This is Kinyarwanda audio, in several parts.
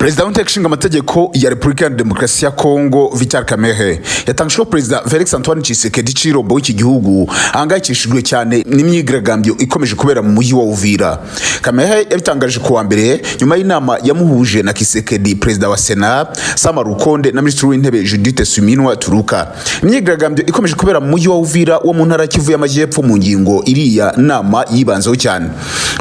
Perezida w'Inteko Ishinga Amategeko ya Repubulika ya Demokarasi ya Kongo, Vital Kamerhe, yatangaje ko Perezida Felix Antoine Tshisekedi Tshilombo w'iki gihugu ahangayikishijwe cyane n'imyigaragambyo ikomeje kubera mu mujyi wa Uvira. Kamerhe yabitangaje ku wa mbere nyuma y'inama yamuhuje na Tshisekedi, Perezida wa Sena Sama Lukonde na Minisitiri w'Intebe Judith Suminwa Turuka. Imyigaragambyo ikomeje kubera mu mujyi wa Uvira wo mu ntara ya Kivu y'Amajyepfo mu ngingo iriya nama yibanzeho cyane.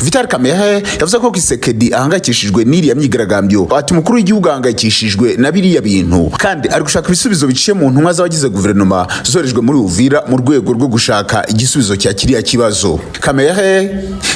Vital Kamerhe yavuze ko Tshisekedi ahangayikishijwe n'iriya myigaragambyo. Ati: "Umukuru w'igihugu ahangayikishijwe na biriya bintu kandi ari gushaka ibisubizo biciye mu ntumwa z'abagize guverinoma zoherejwe muri Uvira mu rwego rwo gushaka igisubizo cya kiriya kibazo." Kamerhe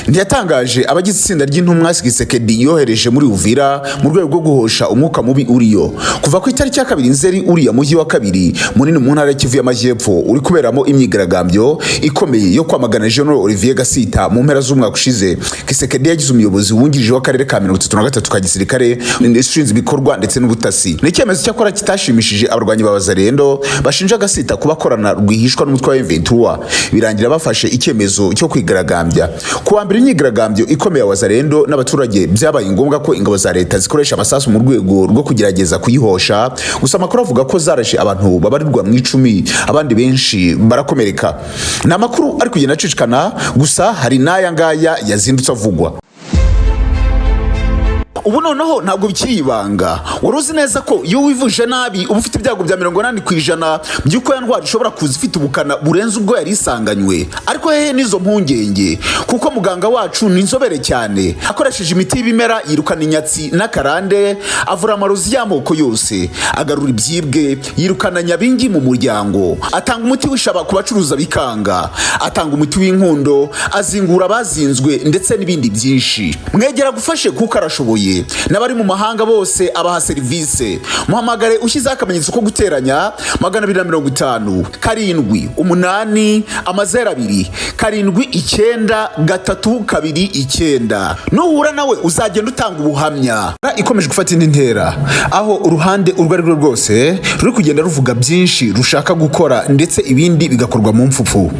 ntiyatangaje abagize itsinda ry'intumwa Tshisekedi yohereje muri Uvira mu rwego rwo guhosha umwuka mubi uriyo. Kuva ku itariki ya 2 Nzeri, uriya mujyi wa kabiri munini mu ntara ya Kivu y'Amajyepfo uri kuberamo imyigaragambyo ikomeye yo kwamagana General Olivier Gasita. Mu mpera z'umwaka ushize, Tshisekedi yagize umuyobozi wungirije w'akarere ka 33 ka gisirikare ushinzwe ibikorwa ndetse n'ubutasi. Ni icyemezo cyakora kitashimishije abarwanyi ba Wazalendo bashinja Gasita kuba akorana rwihishwa n'umutwe wa M23, birangira bafashe icyemezo cyo kwigaragambya. Ku wa mbere, imyigaragambyo ikomeye ya Wazalendo n'abaturage byabaye ngombwa ko ingabo za leta zikoresha amasasu mu rwego rwo kugerageza kuyihosha. Gusa amakuru avuga ko zarashe abantu babarirwa mu 10, abandi benshi barakomereka. Ni amakuru ari kugenda acicikana, gusa hari n'aya ngaya yazindutse avugwa. Ubu noneho ntabwo bikiri ibanga. Wari uzi neza ko iyo wivuje nabi uba ufite ibyago bya 80% by'uko ya ndwara ishobora kuza ifite ubukana burenze ubwo yari isanganywe? Ariko hehe n'izo mpungenge, kuko muganga wacu ni inzobere cyane. Akoresheje imiti y'ibimera yirukana inyatsi n'akarande, avura amarozi y'amoko yose, agarura ibyibwe, yirukana nyabingi mu muryango, atanga umuti w'ishaba ku bacuruza bikanga, atanga umuti w'inkundo, azingura abazinzwe ndetse n'ibindi byinshi. Mwegera gufashe kuko arashoboye. N'abari mu mahanga bose abaha serivisi. Muhamagare ushyizeho akamenyetso ko guteranya 250 7 8 00 2 7 9 3 2 9. Nuhura nawe uzagenda utanga ubuhamya. Ikomeje gufata indi ntera, aho uruhande urwo ari rwo rwose ruri kugenda ruvuga byinshi rushaka gukora ndetse ibindi bigakorwa mu mfufu.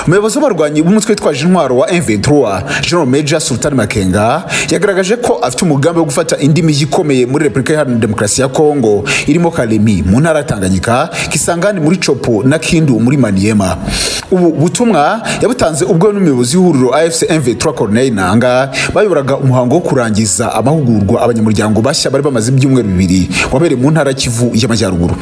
Umuyobozi w'abarwanyi b'umutwe witwaje intwaro wa M23, General Major Sultan Makenga, yagaragaje ko afite umugambi wo gufata indi mijyi ikomeye muri Repubulika Iharanira Demokarasi ya Kongo, irimo Kalemi mu ntara ya Tanganyika, Kisangani muri Tshopo na Kindu muri Maniema. Ubu butumwa yabutanze ubwo n'umuyobozi w'ihuriro AFC M23, Corneille Nanga, bayoboraga umuhango wo kurangiza amahugurwa abanyamuryango bashya bari bamaze ibyumweru 2, wabereye mu ntara ya Kivu y'Amajyaruguru.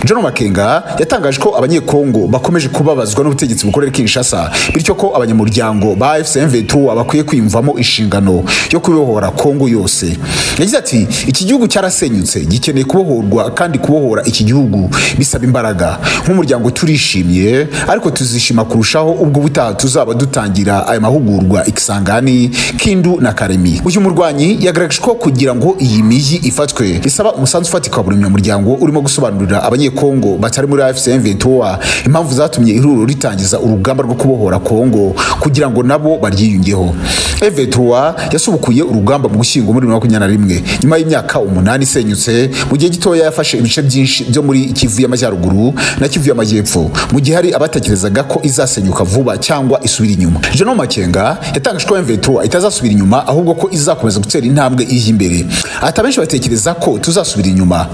John Makenga yatangaje ko Abanyekongo bakomeje kubabazwa n'ubutegetsi bukorera Kinshasa, bityo ko abanyamuryango ba AFC M23 bakwiye kwiyumvamo inshingano yo kubohora Kongo yose. Yagize ati: "Iki gihugu cyarasenyutse, gikeneye kubohorwa, kandi kubohora iki gihugu bisaba imbaraga. Nk'umuryango turishimye, ariko tuzishima kurushaho ubwo ubutaha tuzaba dutangira aya mahugurwa Ikisangani, Kindu na Kalemi." Uyu murwanyi yagaragaje ko kugira ngo iyi mijyi ifatwe bisaba umusanzu ufatika wa buri munyamuryango, urimo gusobanurira Abanyekongo batari muri AFC M23 impamvu zatumye ihuriro ritangiza urugamba rwo kubohora Kongo kugira ngo nabo baryiyungeho. M23 yasubukuye urugamba mu Gushyingo muri 2021 nyuma y'imyaka 8 isenyutse. Mu gihe gitoya yafashe ibice byinshi byo muri Kivu y'Amajyaruguru na Kivu y'Amajyepfo, mu gihe hari abatekerezaga ko izasenyuka vuba cyangwa isubira inyuma. General Makenga yatangaje ko M23 itazasubira inyuma, ahubwo ko izakomeza gutera intambwe ijya imbere. Ati: "Abenshi batekereza ko tuzasubira inyuma,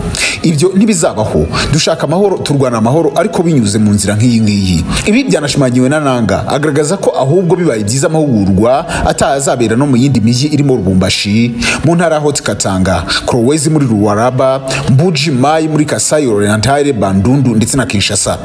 ibyo ntibizabaho. Dushaka amahoro, turwana amahoro, ariko binyuze mu nzira nk'iyi ngiyi." Ibi byanashimangiwe na Nanga, agaragaza ko ahubwo bibaye byiza amahugurwa atazabera no mu yindi mijyi irimo Lubumbashi mu ntara ya Haut Katanga, Kolwezi muri Lualaba, Mbuji Mayi muri Kasai Oriental, Bandundu ndetse na Kinshasa.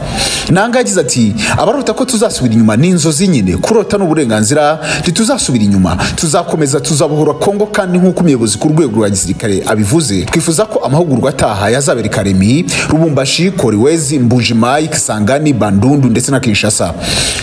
Nanga yagize ati: "Abarota ko tuzasubira inyuma ni inzozi nyine, kurota ni uburenganzira. Ntituzasubira inyuma, tuzakomeza, tuzabohora Kongo. Kandi nk'uko umuyobozi ku rwego rwa gisirikare abivuze, twifuza ko amahugurwa ataha yazabera i Kalemi, Lubumbashi, Kolwezi, Mbuji Mayi, Kisangani, Bandundu ndetse na Kinshasa."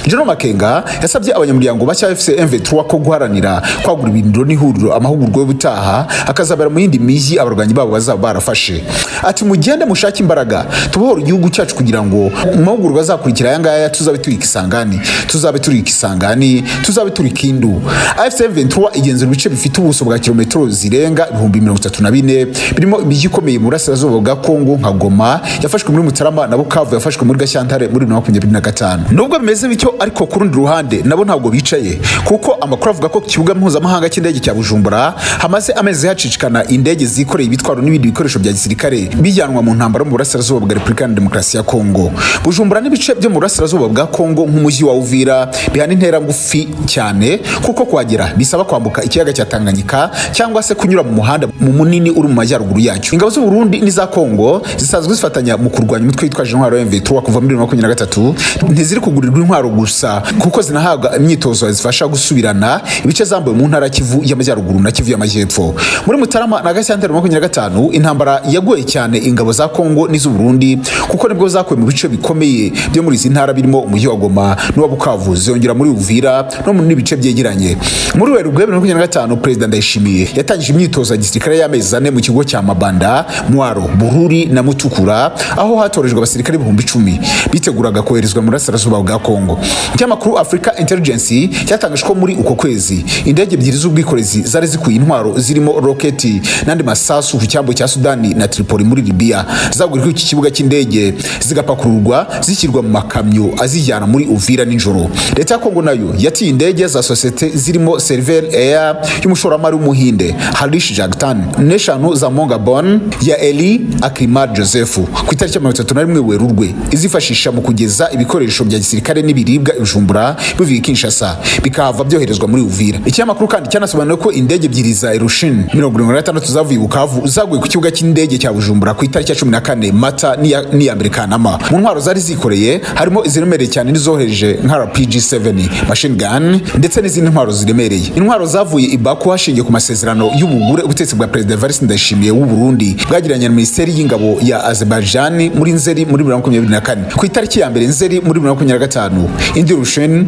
General Makenga yasabye abanyamuryango bashya AFC M23 ko guharanira kwagura ibirindiro n'ihuriro, amahugurwa y'ubutaha akazabera mu yindi mijyi abarwanyi babo bazaba barafashe. Ati: "Mugende mushake imbaraga, tubohore igihugu cyacu, kugira ngo mu mahugurwa azakurikira aya ngaya tuzabe turi Kisangani, tuzabe turi Kisangani, tuzabe turi Kindu." AFC M23 igenzura ibice bifite ubuso bwa kilometero zirenga 34,000, birimo imijyi ikomeye mu burasirazuba bwa Kongo nka Goma yafashwe muri Mutarama na Bukavu yafashwe muri Gashyantare muri 2025. Nubwo bimeze bityo Ariko ku rundi ruhande nabo ntabwo bicaye, kuko amakuru avuga ko ku kibuga mpuzamahanga cy'indege cya Bujumbura hamaze amezi hacicikana indege zikoreye ibitwaro n'ibindi bikoresho bya gisirikare bijyanwa mu ntambara mu burasirazuba bwa Repubulika ya Demokarasi ya Kongo. Bujumbura n'ibice byo mu burasirazuba bwa Kongo nk'umujyi wa Uvira bihana intera ngufi cyane, kuko kuhagera bisaba kwambuka ikiyaga cya Tanganyika cyangwa se kunyura mu muhanda mu munini uri mu majyaruguru yacyo. Ingabo z'u Burundi n'iza Kongo zisanzwe zifatanya mu kurwanya umutwe witwaje intwaro wa M23 kuva muri 2023. Ntiziri kugurirwa intwaro gusa, kuko zinahabwa imyitozo zifasha gusubirana ibice zambuwe mu ntara Kivu y'Amajyaruguru na Kivu y'Amajyepfo. Muri Mutarama na Gashyantare 25, intambara yagoye cyane ingabo za Kongo n'iz'u Burundi, kuko nibwo zakuwe mu bice bikomeye byo muri izi ntara birimo umujyi wa Goma n'uwa Bukavu, ziyongera muri Uvira no mu bice byegeranye. Muri Werurwe 2025, Perezida Ndayishimiye yatangije imyitozo ya gisirikare y'amezi 4 mu kigo cya Mabanda, Mwaro, Bururi na Mutukura, aho hatorejwe abasirikare 10,000 biteguraga koherezwa mu burasirazuba bwa Kongo. Ikinyamakuru Africa Intelligence cyatangaje ko muri uko kwezi indege ebyiri z'ubwikorezi zari zikuye intwaro zirimo roketi n'andi masasu ku cyambu cya Sudani na Tripoli muri Libya zaguriwe iki kibuga cy'indege, zigapakururwa zishyirwa mu makamyo azijyana muri Uvira nijoro. Leta ya Kongo nayo yatiye indege za sosiyete zirimo Server Air y'umushoramari w'Umuhinde Harish Jagtan n'eshanu za Mongabon ya Eli Akrimar Joseph ku itariki ya 31 Werurwe, izifashisha mu kugeza ibikoresho bya gisirikare n'ibiribwa i Bujumbura bivuye i Kinshasa, bikahava byoherezwa muri Uvira. Ikinyamakuru kandi cyanasobanuye ko indege ebyiri za Ilyushin 76 zavuye i Bukavu zaguye ku kibuga cy'indege cya Bujumbura ku itariki ya 14 Mata n'iya 1 Kanama. Mu ntwaro zari zikoreye harimo iziremereye cyane n'izohereje nka RPG-7 machine gun ndetse n'izindi ntwaro ziremereye. Intwaro zavuye i Baku hashingiye ku masezerano y'ubugure ubutegetsi bwa Perezida Evariste Ndayishimiye w'u Burundi bwagiranye na Minisiteri y'Ingabo ya Azerbaijan muri Nzeri muri 2024. Ku itariki ya 1 Nzeri muri 2025, indi Ilyushin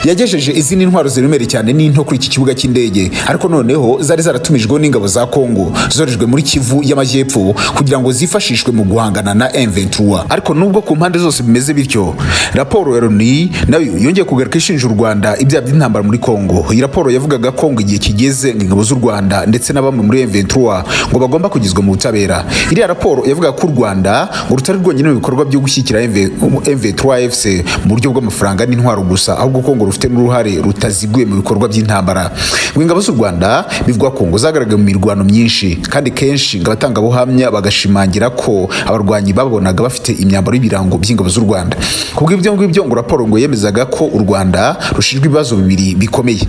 yagejeje izindi ntwaro ziremereye cyane n'into kuri iki kibuga cy'indege, ariko noneho zari zaratumijweho n'ingabo za Kongo zorejwe muri Kivu y'Amajyepfo kugira ngo zifashishwe mu guhangana na M23. Ariko nubwo ku mpande zose bimeze bityo, raporo ya Loni nayo yongeye kugaruka ishinja u Rwanda ibyaha by'intambara muri Kongo. Iyi raporo yavugaga ko ngo igihe kigeze ngo ingabo z'u Rwanda ndetse na bamwe muri M23 ngo bagomba kugizwa mu butabera. Iriya raporo yavugaga ko u Rwanda ngo rutari rwonyine mu bikorwa byo gushyigikira M23 FC mu buryo bw'amafaranga n'intwaro gusa, ahubwo ko ngo rufite n'uruhare rutaziguye mu bikorwa by'intambara. Ngo ingabo z'u Rwanda bivugwa ko ngo zagaragaye mu mirwano myinshi, kandi kenshi ngo abatangabuhamya bagashimangira ko abarwanyi babonaga bafite imyambaro y'ibirango by'ingabo z'u Rwanda. Kubw'ibyo ngibyo, ngo raporo ngo yemezaga ko u Rwanda rushinjwa ibibazo bibiri bikomeye: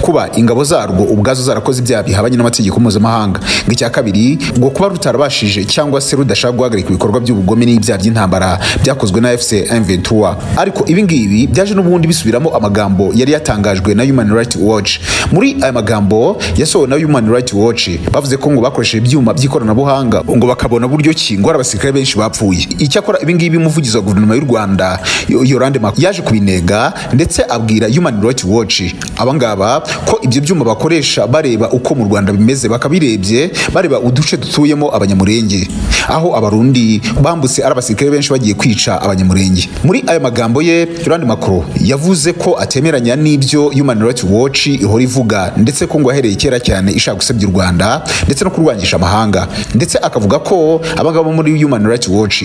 kuba ingabo zarwo ubwazo zarakoze ibyaha bihabanye n'amategeko mpuzamahanga, ngo icya kabiri ngo kuba rutarabashije cyangwa se rudashaka guhagarika ibikorwa by'ubugome n'ibyaha by'intambara byakozwe na AFC M23. Ariko ibi ngibi byaje n'ubundi bisubiramo amagambo yari yatangajwe na Human Rights Watch. Muri aya magambo yasohowe na Human Rights Watch, bavuze ko ngo bakoresheje ibyuma by'ikoranabuhanga ngo bakabona buryo ki ngo hari abasirikare benshi bapfuye. Icyakora ibi ngibi umuvugizi wa guverinoma y'u Rwanda Yolande Makolo yaje kubinega, ndetse abwira Human Rights Watch abangaba ko ibyo byuma bakoresha bareba uko mu Rwanda bimeze bakabirebye bareba uduce dutuyemo Abanyamurenge, aho Abarundi bambutse ari abasirikare benshi bagiye kwica Abanyamurenge. Muri ayo magambo ye, Yolande Makolo yavuze ko atemeranya n'ibyo Human Rights Watch ihora ivuga, ndetse ko ngo ahereye kera cyane ishaka gusebya u Rwanda ndetse no kurwangisha amahanga, ndetse akavuga ko abangaba muri Human Rights Watch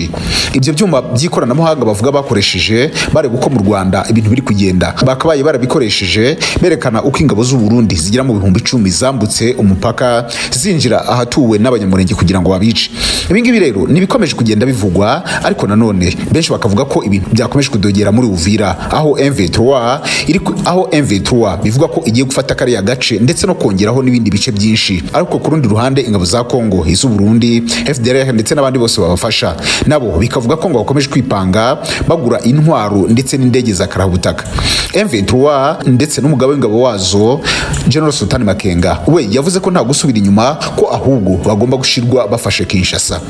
ibyo byuma by'ikoranabuhanga bavuga bakoresheje bareba uko mu Rwanda ibintu biri kugenda bakabaye barabikoresheje berekana uko ingabo z'u Burundi zigera mu 10,000 zambutse umupaka zinjira ahatuwe n'Abanyamurenge kugira ngo babice. Ibi ngibi rero ni ibikomeje kugenda bivugwa, ariko nanone benshi bakavuga ko ibintu byakomeje kudogera muri Uvira, aho M23 iri aho M23 bivuga ko igiye gufata kariya gace ndetse no kongeraho n'ibindi bice byinshi. Ariko ku rundi ruhande, ingabo za Kongo, iz'u Burundi, FDLR ndetse n'abandi bose babafasha nabo bikavuga ko ngo bakomeje kwipanga bagura intwaro ndetse n'indege za karabutaka. M23 ndetse n'umugaba w'ingabo wazo General Sultan Makenga we yavuze ko nta gusubira inyuma, ko ahubwo bagomba gushirwa bafashe Kinshasa.